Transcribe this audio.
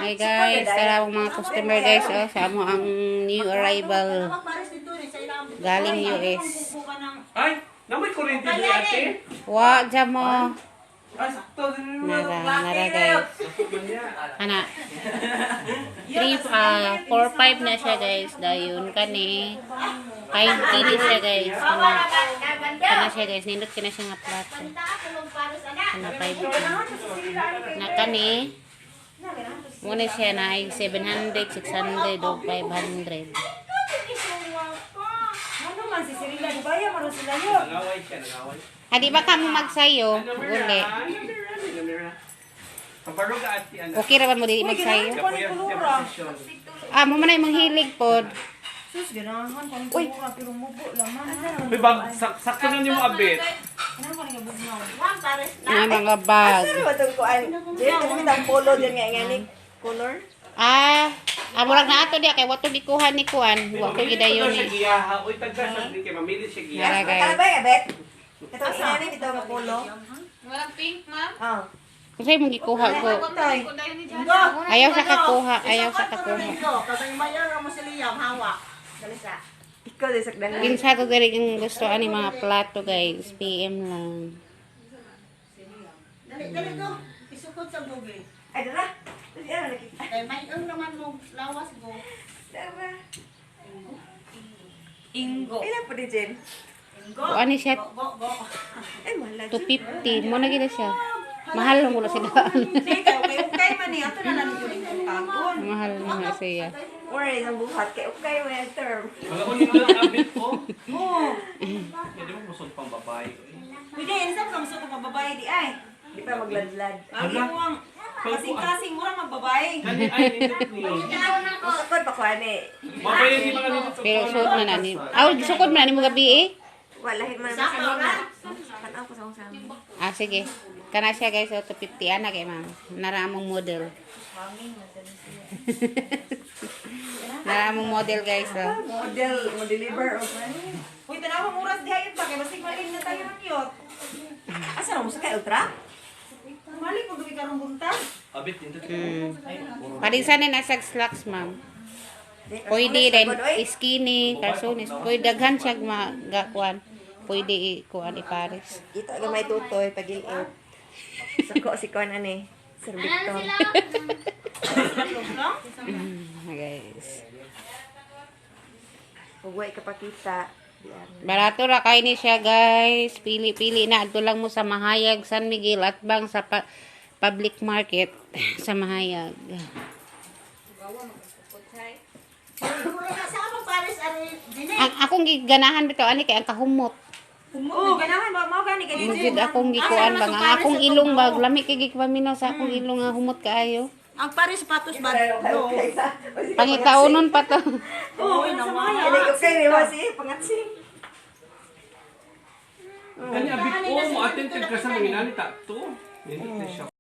Hi guys, tara ang mga customer guys, oh, sa amo ang new arrival galing US. Ay, namoy kuryente ni ate. Wa dyan mo. Ay, sakto. Nara, nara guys. Ana. 3 4 5 na siya guys. Dayon kani. 5 kilo siya guys. Kana. Kana siya guys. Nindot kina siya nga plato. Kana 5 kilo. Na kani. Muna siya na ay 700, 600 o 500. Ano man si Cirila, di ba yan? Maroon sila yun. Nangaway siya, nangaway. Ah, di ba ka mo magsayo? Uli. Kabarog ate, ano. Okay ra ba mo dili magsayo? Kapuya, siya posisyon. Ah, mo man ay manghilig pod. Sus, ganahan ko ng kulura, pero mubo lang man. Uy, bag, sakto na niyo abit. Ganahan ko ng bugnaw. Nga mga bag. Ano ba itong kuan? Jen, kasi itong polo dyan nga nga ni color. Ah, ah murag na ato diya kay wato gikuha ni kuan, wa ko gidayon Siya ni. giyaha. Uy, tagda siya di kay mamili siya giyaha. Nara guys. Kalabay, abet. Itong inani dito nga polo. Walang pink, ma'am? Ah. Kasi mong gikuha ko. Tay, Ayaw sa kakuha, ayaw sa kakuha. Kasi mayor mo si Liam, hawak. Dali sa. Ikaw din sakdahan. Kinsa to diri ang gusto ani mga plato guys, PM lang. Dali, dali go. Isukod sa Google. Ay, dara. Dali, ano nakita? Kay mayor naman mo, lawas go. Dara. Ingo. Ilan po di, Jen? Go. Kuan ni siya Go, go, go. Ay, mahal Jen. 250, mo na gid siya. Mahal mo na sila. Hindi, kay okay man eh. Ato na lang yung tagon. Mahal na siya. Or isang buhat. Kay okay mo yung term. Wala ko nito lang abit ko. Oo. Hindi mo musod pang babae. Pwede, insa ka masuko pa babae di ay. Di pa magladlad. Ang imuang kasing-kasing mura magbabae. Kani ay nindot ni. Usakod pa kuan eh. Mabayan ni mga nindot sa Pero suod man ani. Aw, gisukod man ani mo gabi eh. Wala hin man sa na. Tanaw ko sa akong sama. Ah, sige. Kana siya guys, oh, 250 ana kay ma'am. Nara among model. Nara among model guys, oh. Model, mo deliver o kuan. Uy, tanaw ang oras di ayun pa kay basig maling na tayo ng yot. Asa na mo sa kay ultra? Mali ko gabi karong buntag. Abit nindot. Paligsan na nasa slacks, ma'am. Pwede din skinny, calzones. Pwede daghan siya magakuan. Pwede ikuan ipares. Kita gamay tutoy pagiliit. Sako si kuan ani. Sir Victor. Guys. Ug way kapakita. Diyan. Barato ra kay ni siya, guys. Pili-pili na adto lang mo sa Mahayag, San Miguel at bang sa public market sa Mahayag. Wala ka sa among pares ari dili. Ang akong giganahan bitaw ani kay ang kahumot. Oo, ganahan ba mao gani kay Mo jud akong gikuan ba nga ang akong ilong bag lami kay gigpaminaw sa akong ilong nga humot kaayo. Ang pares patos ba? No. Pangitaunon pa to. Oo, sa mga Kini okay ni mo si pangatsing. Kani abit ko mo atin ka sa mga inani ta to. Nindot ni siya.